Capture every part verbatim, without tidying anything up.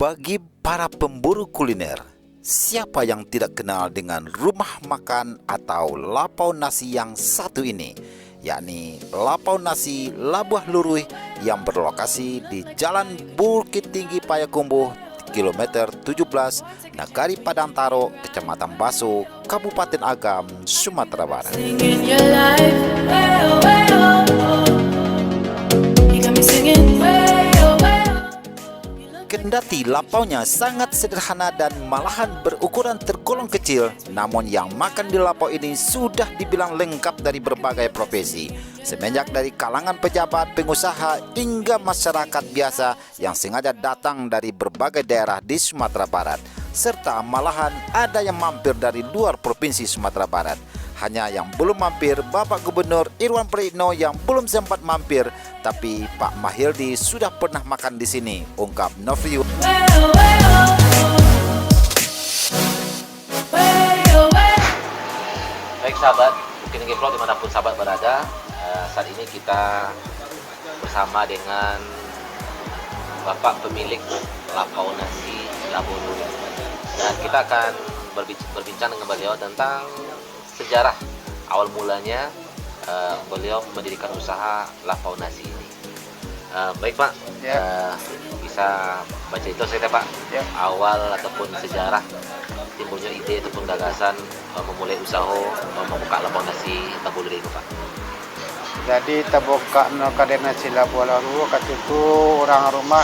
Bagi para pemburu kuliner, siapa yang tidak kenal dengan rumah makan atau lapau nasi yang satu ini, yakni Lapau Nasi Labuah Luruih yang berlokasi di Jalan Bukittinggi Payakumbuh, kilometer tujuh belas, Nagari Padang Tarok, Kecamatan Baso, Kabupaten Agam, Sumatera Barat. Singing your life, way oh, way oh, oh. You got me singing, way oh, way oh. Kendati lapaunya sangat sederhana dan malahan berukuran tergolong kecil, namun yang makan di lapau ini sudah dibilang lengkap dari berbagai profesi. Semenjak dari kalangan pejabat, pengusaha, hingga masyarakat biasa yang sengaja datang dari berbagai daerah di Sumatera Barat, serta malahan ada yang mampir dari luar provinsi Sumatera Barat. Hanya yang belum mampir, Bapak Gubernur Irwan Prayitno yang belum sempat mampir, tapi Pak Mahyeldi sudah pernah makan di sini, ungkap Novrius. Baik sahabat, Bukittinggi Vlog dimanapun sahabat berada, eh, saat ini kita bersama dengan Bapak pemilik Lapau Nasi Labuah Luruih. Dan kita akan berbic-, berbincang dengan beliau tentang sejarah awal mulanya, eh, beliau mendirikan usaha Lapau Nasi ini. Eh, baik, Pak. Ya. Eh, bisa bacarito saketek, Pak? Ya. Awal ataupun sejarah timbulnya ide ataupun gagasan, eh, memulai usaha, eh, membuka lapau nasi Labuah Luruih ini, Pak. Jadi, tabukaknyo kadai nasi Labuah Luruih wakatu tu urang rumah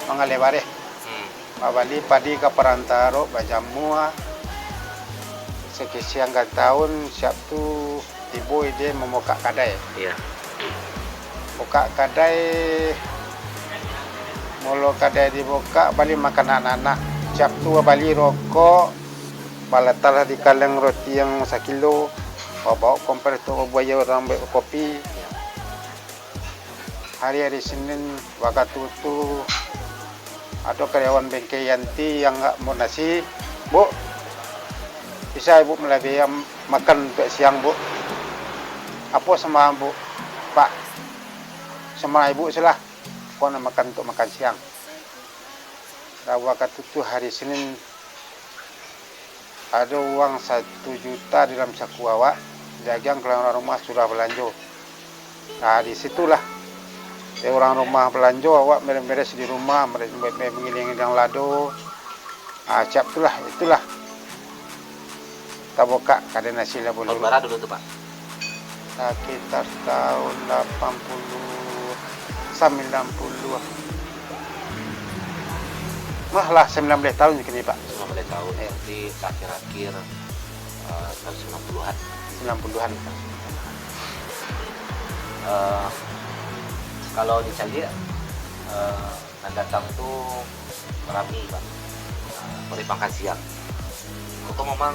manggaleh bareh. Hmm. Babali padi ka Padang Tarok, bajamua. Sakisiang ka taun, siap tu tibo ide mamukak kadai. Iya. Bukak kadai, mulo kadai dibukak, bali makanan anak-anak. Siap tu babali rokok, balatalah di kaleng roti yang sakilo, babao kompres tu babuai urang buek kopi. Iya. Hari-hari Senin wakatu tu, ado karyawan bengkel Yanti yang nak mambuek nasi, "Buk, bisa Ibuk malabiahan makan untuak siang, Buk?" "Apo sumbangan Buk, Pak?" "Sumbangan Ibuk se lah, ko nak makan untuak makan siang." Lah, wakatu tu hari Senin, ado uang satu juta di dalam saku awak, diagiahan ka urang rumah suruah balanjo. Nah, di situlah, dek urang rumah balanjo, awak beres-beres di rumah, beres-, be-, be-, mangiliang-iliang lado. Ah, siap tu lah, itulah. Tabukak kadai nasi Labuah Luruih. Tahun bara dulu tu, Pak? Sakitar tahun lapan puluh, sambilan puluh. Mah lah, sambilan baleh tahun kini, Pak. Sambilan baleh tahun, iya. Berarti akhir-akhir, eh, tahun sambilan puluhan. Sambilan puluhan. Eh, kalau dicaliak, eh, nan datang tu rami, Pak. Ah, Pangkasiang. Koko memang,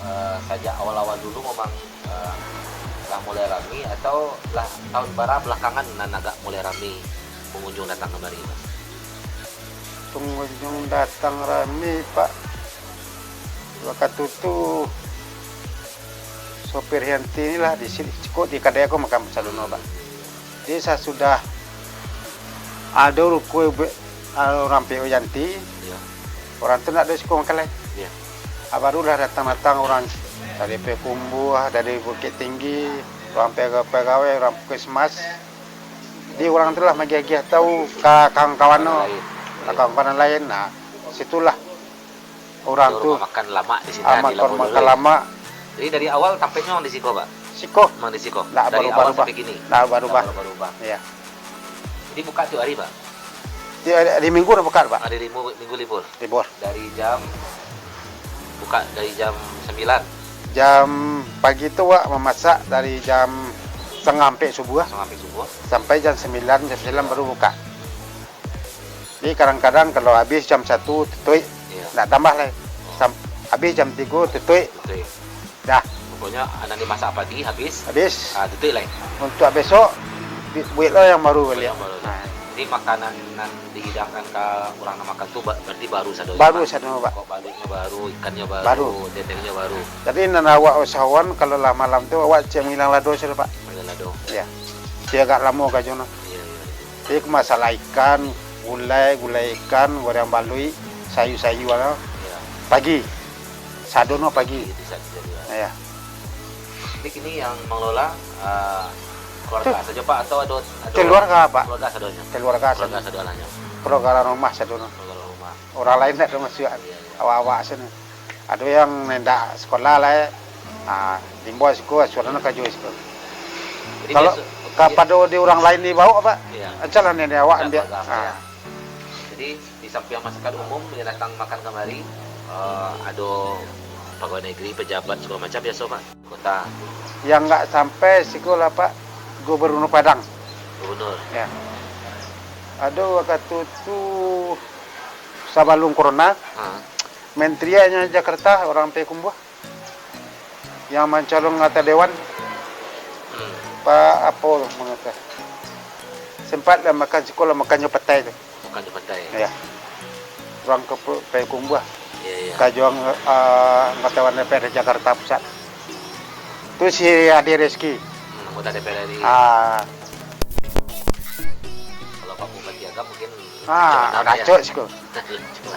eh, sajak awal-awal dulu memang, eh, lah mulai rami atau lah tahun bara belakangan nan agak mulai rami pengunjung datang kamari, Pak? Pengunjung datang rami, Pak. Wakatu tu, sopir Yanti ni lah di sini, cukup di kadai ko makan saluno, Pak. Jadi, sasudah ado ruko ibu, ah, urang P O Yanti, iya, urang tu ndak ado siko makan lai. Iya. Ah, barulah datang-datang urang dari Payakumbuh, dari Bukittinggi, urang pega-, pegawai, urang puskesmas. Jadi, urang tu lah magiah-giah tahu ka kawan-kawan tu, lain, ka, iya, kawan-kawan lain. Nah, situlah urang tu. Rumah makan lamak di sini, ah, di Labuah Luruih. Rumah makan lamak. Jadi, dari awal tampeknyo memang di siko, Pak? Siko. Memang di siko. Dari awal sampai kini? Ndak barubah. Ndak barubah. Ndak barubah. Iya. Jadi, buka tiap hari, Pak? Tiap hari, hari Minggu dah buka, Pak. Hari Minggu, Minggu libur? Libur. Dari jam, buka dari jam sembilan? Jam pagi tu, wak mamasak dari jam setengah ampek subuah. Setengah ampek subuah. Sampai jam sembilan, jam sembilan baru buka. Jadi, kadang-kadang kalau habis jam satu tutuik, iya, ndak tambah lai. Oh. Sam-, habis jam tigo tutuik. Tutuik. Dah. Pokoknyo, nan dimasak pagi habis, habis, ah, tutuik lai. Untuak besok, bi-, buek lo yang baru baliak. Yang baru. Nah. Jadi, makanan nan dihidangkan ka urang nan makan tu ba-, berarti baru sado, Pak? Baru sado, Pak. Kok baluiknyo baru, ikannyo baru, baru, tetengnyo baru. Jadi, nan awak usahoan, kalau lah malam tu, awak ciek mangilang lado sado, Pak. Mangilang lado. Iya. Dia agak lamo karajonyo. Iya, iya, iya. Jadi, masalah ikan, Gulai, gulai ikan, goreng baluik, sayur-sayuran. Ya. Pagi. Sadono pagi. Jadi, sa-, jadi, ya. Ya. Jadi kini yang mengelola, eh, keluarga saja, Pak, atau ada, ada Keluarga, Pak. Keluarga sadonyo? Keluarga Keluarga sadonyo. Sadonyo. Keluarga rumah sadono. Keluarga rumah. Orang lain tak ada masuk. Iya, iya. Awak-awak sini. Ada yang hendak sekolah lah, eh. Ah, timbua siko, sudah nak kerja siko. Jadi Kalau biasa, kapado di orang lain dibawa, Pak, iya. Acalah ni, ni awak ambil. Keluarga, ah. Iya. Jadi, di samping masyarakat umum yang datang makan kamari, eh, ado pegawai negeri, pejabat, segala macam, biasa, Pak? Kota. Yang nggak sampai siko lah, Pak, Gubernur Padang. Gubernur. Ya. Ado wakatu tu sabalum corona, ha. Menterianyo Jakarta, orang Payakumbuah. Yang mancalon anggota dewan. Hmm. Pak, apo mangata. Sempat lah makan siko lah, makan jo patai tu. Bukan di pantai. Ya. Urang ka Pu-, Payakumbuah. Iya, iya. Kajuang, eh, anggota dewan D P R Jakarta Pusat. Tu si Ade Reski. Hmm, anggota D P R RI. Ah. Kalau Pak Bupati Agam mungkin Ah, kacau, ya? Kacau siko.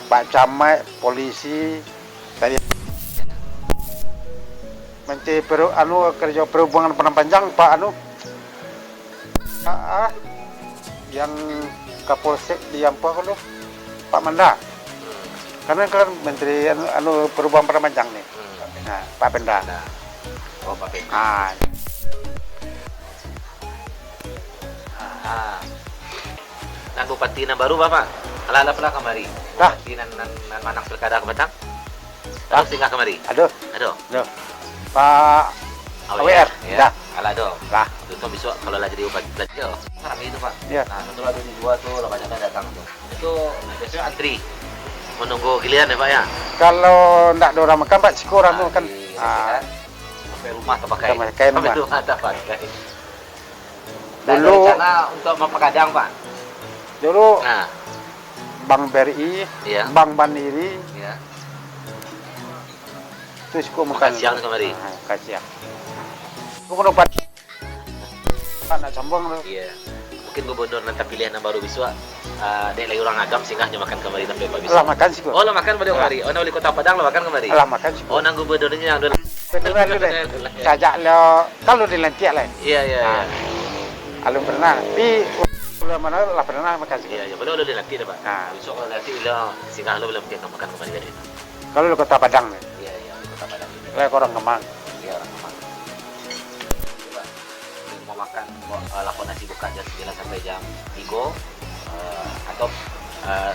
Pak Camat, polisi, tadi. Menteri Peru-, anu, Kerja Perhubungan Padang Panjang, Pak anu. Ah, ah, yang Kapolsek di Ampo ko lo, Pak Manda. Hmm. Karena kan Menteri anu, anu Perhubungan Padang Panjang ni. Hmm. Nah, Pak Penda. Nah. Oh, Pak Penda. Ah. Ah. Nan Bupati nan baru, Bapak? Alah, alah, alah kamari. Lah. Bupati nan, nan, nan manang pilkada ka patang? Lah. Aduh, singgah kamari. Aduh. Aduh. Aduh. Pak Awek, A W R, ya? Dah. Alah, aduh. Lah. Itu kan besok kalau lah jadi bupati, lah dia. Ramai itu, Pak. Ya. Nah, itu lah di dua tu, lah banyak kan datang tu. Itu biasanya antri. Menunggu giliran ya, Pak, ya? Kalau ndak ada orang makan, Pak, siko orang tu makan. Ah, iya, ah. Sampai rumah terpakai. Sampai, sampai rumah. Sampai rumah terpakai. Dulu ada rencana untuk memperkadang, Pak? Dulu nah. Bank B R I, iya. Bank Mandiri. Iya. Tu siko makan. Makan siang tu kamari. Ah, makan siang. Aku pun dapat. Nak sambung tu. Iya. Mungkin gubernur nan terpilih nan baru bisuak, ah, dek lai urang Agam singgah nyo makan kamari tampek Pak bisuak. Lah makan siko. Oh, lah makan baliau kamari. Oh, nan wali kota Padang lah makan kamari. Lah makan siko. Oh, nan gubernurnyo nan dulu. Kedengaran dulu deh. Sajak lo Kalau dilantik lah. Iya, iya, iya. Ah. Alun pernah. Tapi, ulun mano lah pernah makan siko. Iya, iya. Boleh, boleh dilantik dah, Pak. Ah. Besok kalau dilantik, bila singgah lo, bila mungkin makan kamari tadi. Kalau di Kota Padang ni. Iya, iya, di Kota Padang. Lah, orang Kemang. Iya, orang Kemang. Coba, mau makan, mau, eh, lapau nasi buka jam sembilan sampai jam tiga. Eh, atau, eh,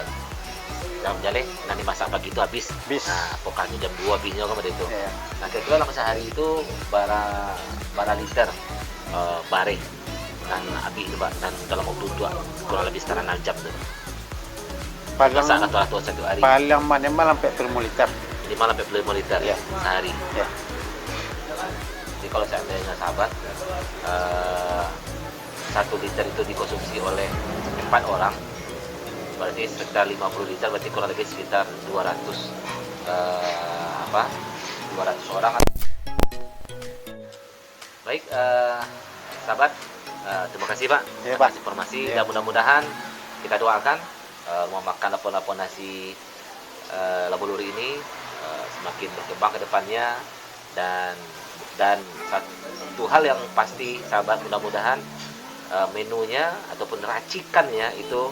dalam jaleh, nan dimasak pagi tu habis. Habis. Nah, pokahnyo jam dua habisnyo kan, pada itu. Iya. Nah, kira-kira dalam sehari itu bara, bara liter, eh, bareh nan habis tu, Pak, dan dalam waktu tu, kurang lebih setengah enam jam tu. Paling, masak atau, atau satu hari. Paling minimal sampai puluh liter. Minimal sampai puluh liter. Iya. Sehari. Iya. Jadi, kalau seandainya sahabat, eh, satu liter itu dikonsumsi oleh empat orang, berarti sekitar lima puluh liter, berarti kurang lebih sekitar dua ratus, eh, apa, dua ratus orang. Baik, eh, sahabat, eh, terima kasih, Pak, ya, Pak, atas informasi. Ya. Dan mudah-mudahan kita doakan, eh, rumah makan lapau-lapau nasi, eh, Labuhan Lurik ini, eh, semakin berkembang ke depannya. Dan, dan satu hal yang pasti, sahabat, mudah-mudahan, eh, menunya ataupun racikannya itu,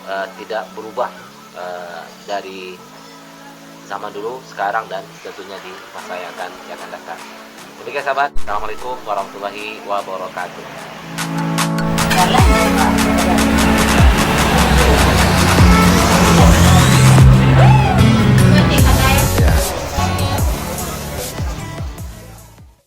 eh, tidak berubah, eh, dari zaman dulu, sekarang, dan tentunya di masa yang akan, yang akan datang. Demikian, sahabat. Assalamualaikum warahmatullahi wabarakatuh.